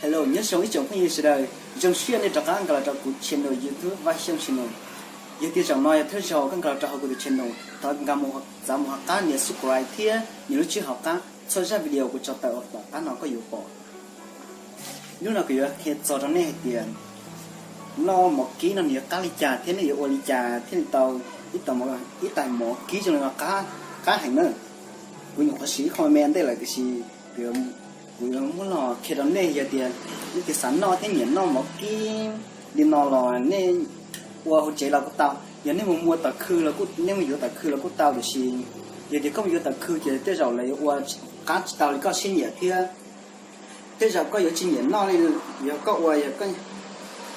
Hello, nyob zoo ib tsoom phooj ywg sawv daws, zoo siab nej rov qab nkag los rau kuv channel YouTube Vaj Xyooj Channel. Yog tias zaum no yog thawj zaug koj nkag los rau hauv kuv tus channel, thov nkag mus, txav mus hauv qab nias subscribe thiab nias lub tswb hauv qab, txhua zaj video kuv tso tawm tom qab no koj yuav pom. Hnub no kuv yuav qhia txog rau nej hais tias noj mov kib no nws yuav qab li cas thiab nej yuav ua li cas thiaj li tau ib tais mov kib zoo li no qab heev na. Kuv nyuam qhuav siv ib qho me ntej lawm tiam sis kuv yuav muab los qhia rau nej. Yog tias nej twb xav noj thiab nyiam noj mov kib li no los nej ua hauv tsev los kuj tau, yog nej mus muag tom khw los kuj, nej mus yuav tom khw los kuj tau, tiam sis yog tias koj mus yuav tom khw ces tej zaum lawv yuav ua qab tsis tau li koj siab nyiam thiab. Tej zaum koj yuav tsis nyiam noj li, yog koj ua,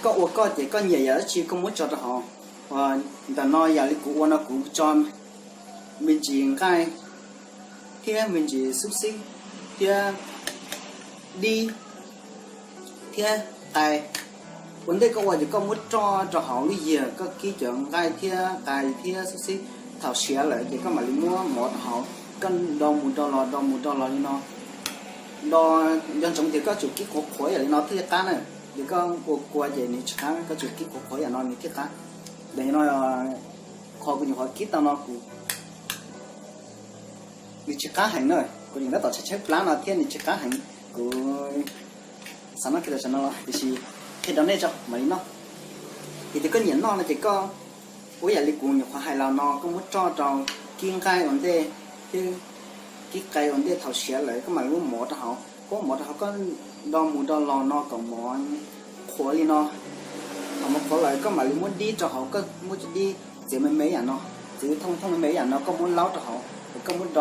koj ua koj ces koj nyiam yam dab tsi koj muab tso rau hauv. Ntawm no yam li kuv ua no kuv tso me ntsis nqaij thiab me ntsis xub xib thiab dib thiab qais. Ua ntej koj ua ces koj muab roj rau hauv lub yiag, koj kib cov nqaij thiab qais thiab xub xib. Thaum siav lawm ces koj mam li muab mov rau hauv, koj do mus do los do mus do los li no. Do, nco ntsoov tias koj tsum kib qhuav qhuav yam li no thiaj li qab na. Yog koj ua kua ces nws tsis qab, koj tsum kib qhuav qhuav yam no nws thiaj qab. Ntawm no qhov kuv nyuam qhuav kib tau no kuv, nws tsis qab heev na, kuv tseem tab tom tshaib tshaib plab no thiab nws tsis qab heev. Kuv xav noj kiag tam sim no tiam sis qhia rau nej tso mam li noj. Yog tias koj nyiam noj no ces koj ua yam li kuv nyuam qhuav hais los no, koj muab roj rau, kib nqaij ua ntej thiab kib qais ua ntej, thaum siav lawm koj mam li muab mov rau hauv, koj muab mov rau hauv koj do mus do los no kom mov qhuav li no. Thaum mov qhuav lawm koj mam li muab dib rau hauv, koj muab cov dib txiav me me yam no, txiav thooj thooj me me yam no koj muab laub rau hauv, koj muab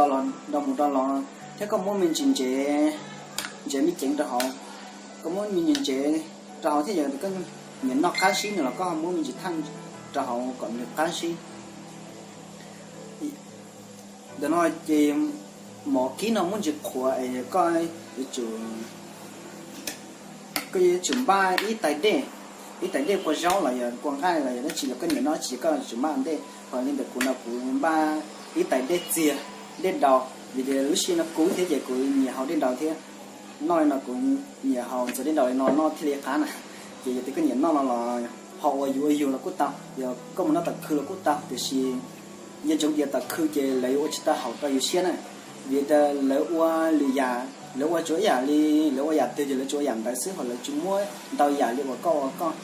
do mus do los thiab koj muab me ntsis ntsev, ntsev me ceev rau hauv. Koj muab me ntsis ntsev rau hauv thiab yog tias koj nyiam noj qab zib no los koj muab me ntsis thaj rau hauv kom nws qab zib. Ntawm no ces mov kib no muaj ntsis qhuav es koj yuav tsum, koj yuav tsum npaj ib tais dej, ib tais dej kua zaub los yog kua nqaij los yog dab tsi los koj nyiam noj dab tsi koj yuav tsum npaj ntej. Ho li ntawm kuv no kuv npaj ib tais dej txiag, dej daus, vim tias lub sij hawm no kub thiab ces kuv nyiam haus dej daus thiab. Noj li no kuv nyiam haus ntxuav dej daus li no noj thiaj li qab na. Ces yog tias koj nyiam noj no los ho ua yus ua yus los kuj tau, yog koj mus noj tom khw los kuj tau, tiam sis nco ntsoov tias tom khw ces lawv yuav ua tsis tau haum rau yus siab na. Vim tias lawv ua lwm yam, lawv ua tsuas ib yam li, lawv ua yam twg ces lawv tsuas ua yam ntawd xwb, ho lawv tsis muab ntau yam li uas koj ua koj.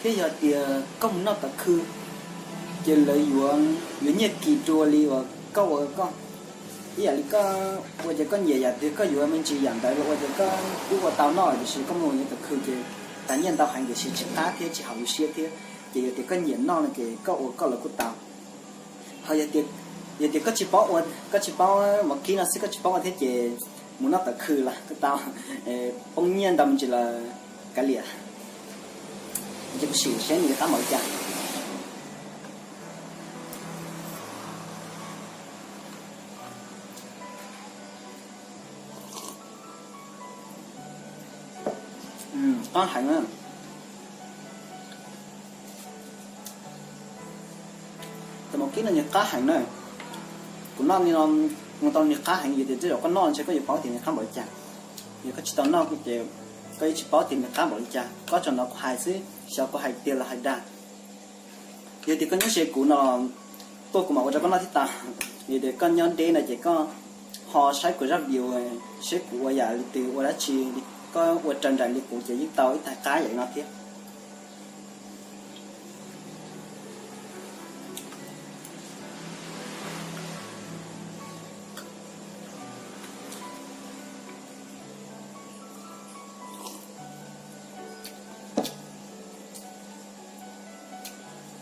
Thiab yog tias koj mus noj tom khw ces lawv yuav, yuav nyiaj kim dua li uas koj ua koj. Ib yam li koj ua ces koj nyiam yam twg koj yuav me ntsis yam ntawd los ua ces koj twb ua tau noj, tiam sis koj mus nyob tom khw ces tas nyiaj ntau heev tiam sis tsis qab thiab tsis haum yus siab thiab. Ces yog tias koj nyiam noj no ces koj ua koj los kuj tau. Ho yog tias koj tsis paub ua, koj tsis paub mov kib no xwb koj tsis paub ua thiab ces mus noj tom khw los kuj tau, poob nyiaj ntau me ntsis los kav liam. Ces kuv sim saib nws yuav qab npaum li cas. Qab heev na. Tus mov kib no nws qab heev na. Kuv noj li no mus tau nws qab heev, yog tias tej zaum koj noj ntshe koj yuav paub tias nws qab npaum li cas. Yog koj tsis tau noj ces koj yeej tsis paub tias nws qab npaum li cas. Koj tsuas hnov kuv hais xwb, xyov kuv hais tiag los hais dag. Yog tias koj nyob ze kuv no, tuaj kuv mam ua rau koj noj thiab tau. Yog tias koj nyob deb no ces koj ho saib kuv zaj video, saib kuv ua yam li twg ua dab tsi, koj ua raws nraim li kuv ces yeej tau ib tais qab yam li no thiab.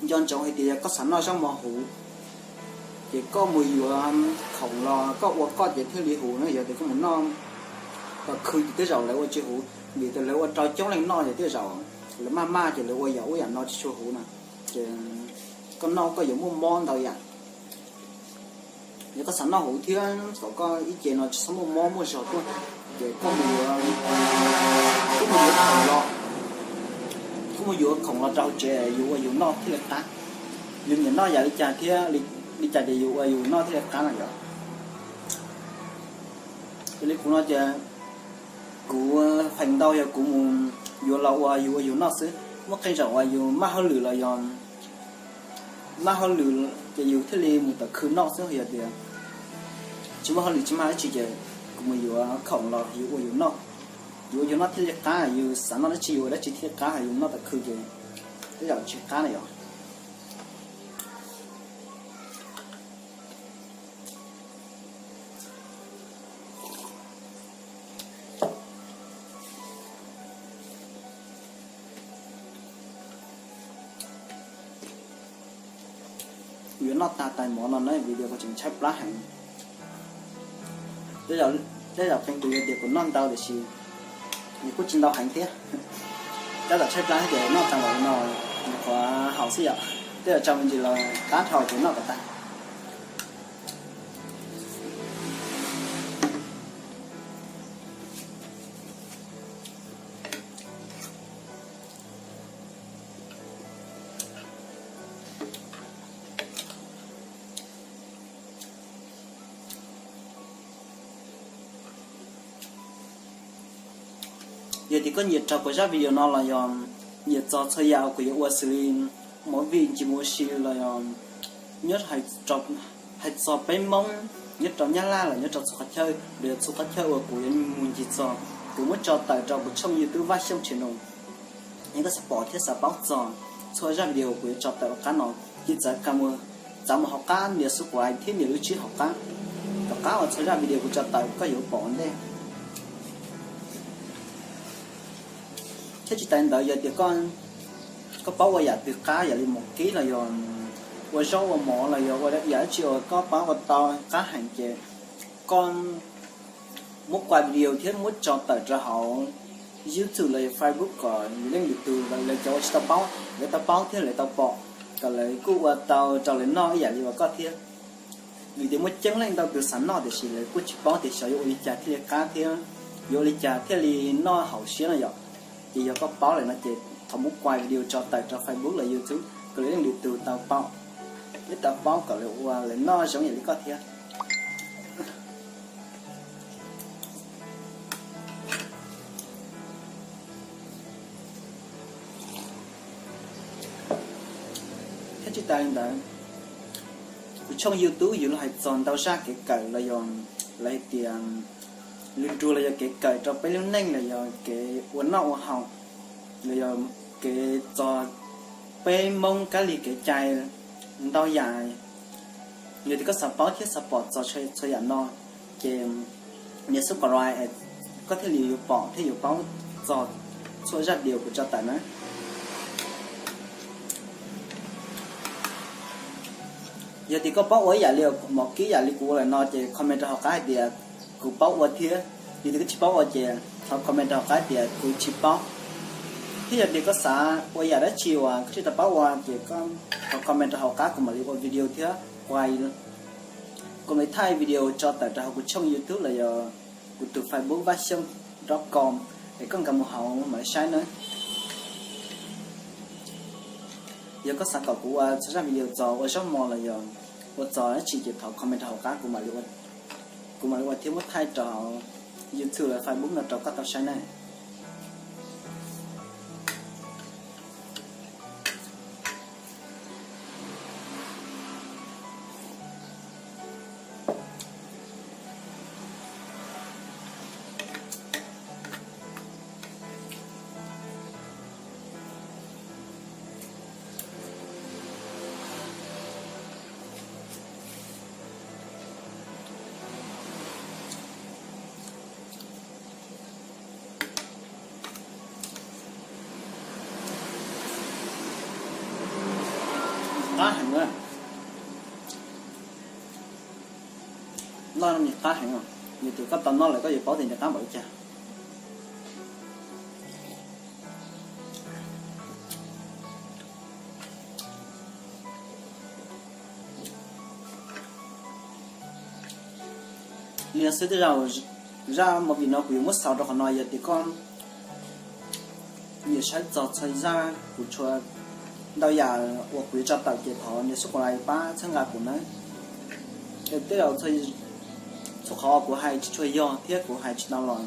Nco ntsoov hais tias yog koj xav noj zaub mov huv, ces koj mus yuav khoom los koj ua koj ces thiaj li huv na. Yog tias koj mus noj tom khw ces tej zaum lawv ua tsis huv, vim tias lawv ua rau coob leej noj ces tej zaum lawv maj maj ces lawv ua yam ub yam no tsis tshua huv na. Ces koj noj koj yuav muaj mob ntau yam. Yog koj xav noj huv thiab kom koj ib ce no tsis txhob muaj mob muaj zog tuaj, ces koj mus yuav, koj mus yuav khoom los, koj mus yuav khoom los rau hauv tsev yus ua yus noj thiaj li qab. Yus nyiam noj yam li cas thiab li cas ces yus ua yus noj thiaj li qab no yom. Yog li kuv no ces kuv Feem ntau yog kuv mus yuav los ua yus ua yus noj xwb. Muaj qee zaum uas yus maj hauj lwm los yog maj hauj lwm ces yus thiaj li mus tom khw noj xwb. Yog tias tsis muaj hauj lwm tsis muaj dab tsi ces kuv mus yuav khoom los yus ua yus noj. Yus ua yus noj thiaj li qab, yus xav noj dab tsi yus ua dab tsi thiaj li qab, yus noj tom khw ces tej zaum tsis qab na yom. Kuv yuav noj tag tais mov no na, video kuv tseem tshaib plab heev. Tej zaum qee tus yuav tias kuv noj ntau tiam sis nws kuj tsis ntau heev thiab. Tab tom tshaib plab ces noj tag npaum no nyuam qhuav haus xwb yom. Tej zaum tsaus me ntsis los qab dhau ces noj kom tag. Yog tias koj nyiam raws kuv zaj video no los yog nyiam txog txhua yam uas kuv yuav ua xws li movie ncig mus ua si los yog nyob hais txog peb Hmoob nyob rau Nyab Laj los nyob rau txhua qhov chaw, los yog txhua qhov chaw uas kuv yuav mus ncig txog, kuv muab tso tawm rau kuv tshooj YouTube Vaj Xyooj Channel. Yog koj xav pom thiab xav paub txog txhua zaj video kuv yuav tso tawm rau qab no, cia li txav mus hauv qab nias subscribe thiab nias lub tswb hauv qab, tom qab uas txhua zaj video kuv tso tawm koj yuav pom ua ntej. Thiab tsis tas li ntawd yog tias koj paub ua yam twg qab yam li mus kib los yog ua zaub ua mov los yog ua yam dab tsi uas koj paub ua tau qab heev ces koj muab quaj video thiab muab tso tawm rau hauv YouTube los yog Facebook kom lwm leej lwm tus, lawv cov uas tsis tau paub lawv tau paub thiab lawv tau pom, kom lawv kuj ua tau rau lawv noj ib yam li uas koj thiab. Vim tias muaj coob leej ntau tus xav noj tiam sis lawv kuj tsis paub tias xyov yuav ua li cas thiaj li qab thiab yuav ua li cas thiaj li noj haum siab no yom. Ces yog koj paub lawm no ces thov muab quaj video tso tawm rau Facebook los YouTube kom lwm leej lwm tus tau pom thiab tau paub kom lawv ua lawv noj zoo yam li koj thiab. Thiab tsis tas li ntawd, kuv tshooj YouTube yus los hais txog ntau zaj kev kawm los yog lawv hais tias lus nruag los yog kev kawm rau peb lub neej los yog kev ua noj ua haus los yog kev txog peb Hmoob kab li kev cai ntau yam. Yog tias koj xav paub thiab xav pom txog txhua yam no ces nias subscribe koj thiaj li yuav pom thiab yuav paub txog txhua zaj video kuv tso tawm na. Yog tias koj paub ua ib yam li mov kib yam li kuv ua lawm no ces comment rau hauv qab hais tias kuv paub ua thiab. Yog tias koj tsis paub ua ces thov comment rau hauv qab tias kuv tsis paub. Thiab yog tias koj xav ua yam dab tsi uas koj tsis tau paub ua ces koj thov comment rau hauv qab kuv mam li ua video thiab kuv mam li thaij video tso tawm rau hauv kuv tshooj YouTube los yog kuv tus Facebook Vaj Xyooj dot com es koj nkag mus hauv mam li saib nawb. Yog koj xav kom kuv ua txhua zaj video txog ua zaub mov los yog ua txog dab tsi ces thov comment rau hauv qab kuv mam li ua thiab muab thaij rau hauv YouTube los Facebook no rau koj tau saib nawb. Qab heev na. Noj no nws qab heev os. Yog tias koj tau noj lawm koj yuav paub tias nws qab npaum li cas. Li no xwb tej zaum zaj movie no kuv yuav muab xaus rau qhov no. Yog tias koj nyiam saib txog txhua zaj kuv tshua ntau yam uas kuv yuav tso tawm ces thov nias subscribe pab txhawb nqa kuv nawb. Tej zaum txhua qhov kuv hais tsis tshua yog thiab kuv hais tsis tau los,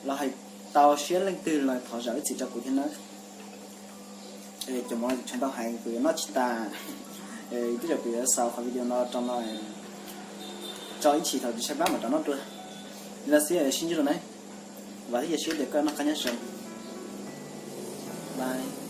los hais tau siab leej twg los thov zam lub txim rau kuv thiab nawb. Cov mov tseem tau hais kuv yuav noj tsis tas, twb yog kuv yuav xaus qhov video no rau no tso ib chim thaum tsis tshaib plab mam rov noj dua. Li no xwb, sib ntsib dua na. Vam thiab cia siab tias koj noj qab nyob zoo. Bye.